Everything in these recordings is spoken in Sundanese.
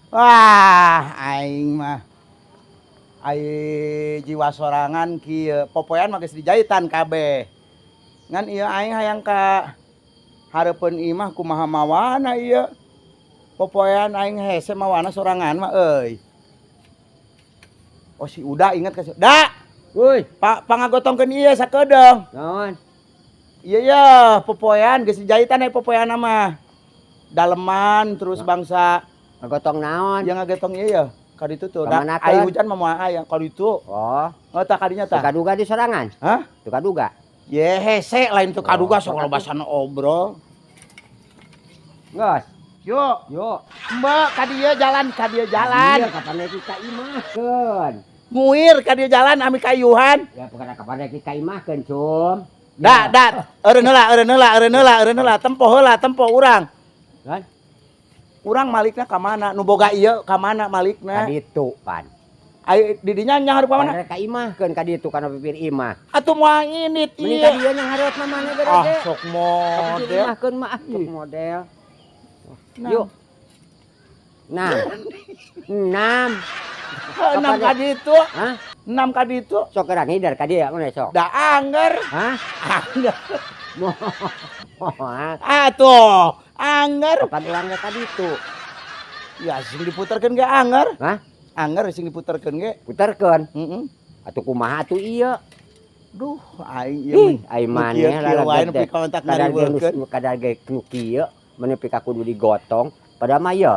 Wah, aing mah. Ai jiwa sorangan kieu, popoean mah geus dijaitan kabeh. Ngan ieu aing hayang ka hareupeun imah kumaha mawana ieu. Popoean aing hese mawana sorangan mah euy. Oh si Uda inget ka si Da. Woi, Pak pangagotongkeun ieu sakedeung. Naon? Iya ya, popoean geus dijaitan aya popoean mah. Daleman terus bangsa Ngagotong naon? Yang ngagetong ieu ya. Ka ditu tuh. Da, Kamanakeun? Ai hujan mah moal aya ka ditu. Oh, Oh tah kadinya teu tah. kaduga di sorangan? Hah? Teu kaduga. Ye hese lain teu kaduga Oh, sok basana obrol. Geus. Yuk, Yuk. Mbak ka dieu jalan, ka dieu jalan. Iya, kapan rek ka imahkeun? Nguir ka dieu jalan ami kayuhan. Ya perkara kapan rek ka imahkeun, Cum. Da, da, eureun heula, eureun heula, eureun heula, eureun heula, tempo heula, tempo urang. Kan? Urang malikna ka mana? Nu boga ieu ka mana Ka malikna? ditu, pan. Ai didinya nyahareup ka mana? Pan rek ka imahkeun ka ditu kana pipir imah. Atuh moal indit Mending ka ieu. dieu yang hareupna mana gede. Ah, sok model. Imahkeun mah ah, sok model. Nah. Yuk. Nah. Enam. Enam ka ditu. Hah? Enam ka ditu. Sok kerang ngider ka dieu mana sok? Da angger. Hah? Angger. Moal. Atuh, angger. Kapan urang ka ditu? Ya sing diputerkeun ge angger. Hah? Angger sing diputerkeun ge. Puterkeun. Heeh. Atuh kumaha atuh ieu? Duh, aing ieu Ih, ai maneh kieu-kieu wae lah nepi ka kontak kadar ge ngariweukeun. Kadar ge nu kieu menepi ka kudu digotong padahal mah ieu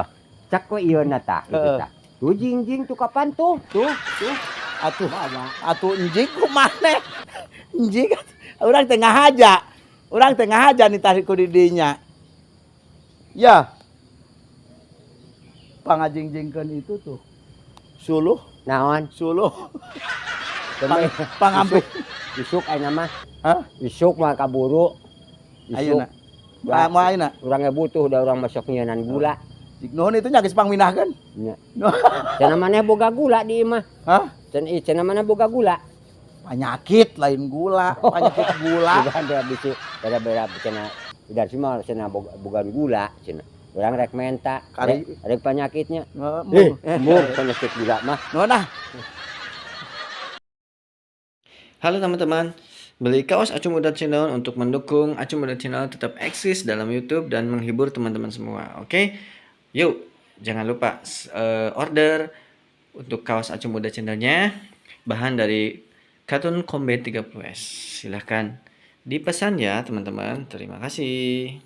cek we ieu na tah gitu Heeh. tah. Tuh jingjing tuh kapan tuh? Tuh, tuh. Atuh, Bawa. Atuh enjing kumaneh. Enjing urang teh ngahaja. Urang teh ngahaja nitah ku di dinya. Ya. Pangajingjingkeun itu tuh. Suluh, Naon? Suluh. Pang, Pangambil. Isuk ayeuna mah. Hah? Isuk mah kaburu. Isuk. Ayeuna. Moal moal ayeuna. Urang ge butuh da urang masuk nyieunnan gula. Jik nuhun itu nya geus pangminahkeun. Nya. Cenah maneh boga gula di imah. Hah? Cenah ih cenah maneh boga gula. Penyakit lain gula, penyakit gula. Bukan da bisi beda-beda cenah udah sih mah cenah boga, boga gula cenah. Urang rek menta, Kari- rek, rek penyakitnya. Heeh, Eh, mung penyakit gula mah. Nuhun ah. Halo teman-teman, beli kaos Acu Muda Channel untuk mendukung Acu Muda Channel tetap eksis dalam YouTube dan menghibur teman-teman semua. Oke, yuk jangan lupa order untuk kaos Acu Muda Channelnya, bahan dari Katun Combat 30S. Silahkan dipesan ya teman-teman. Terima kasih.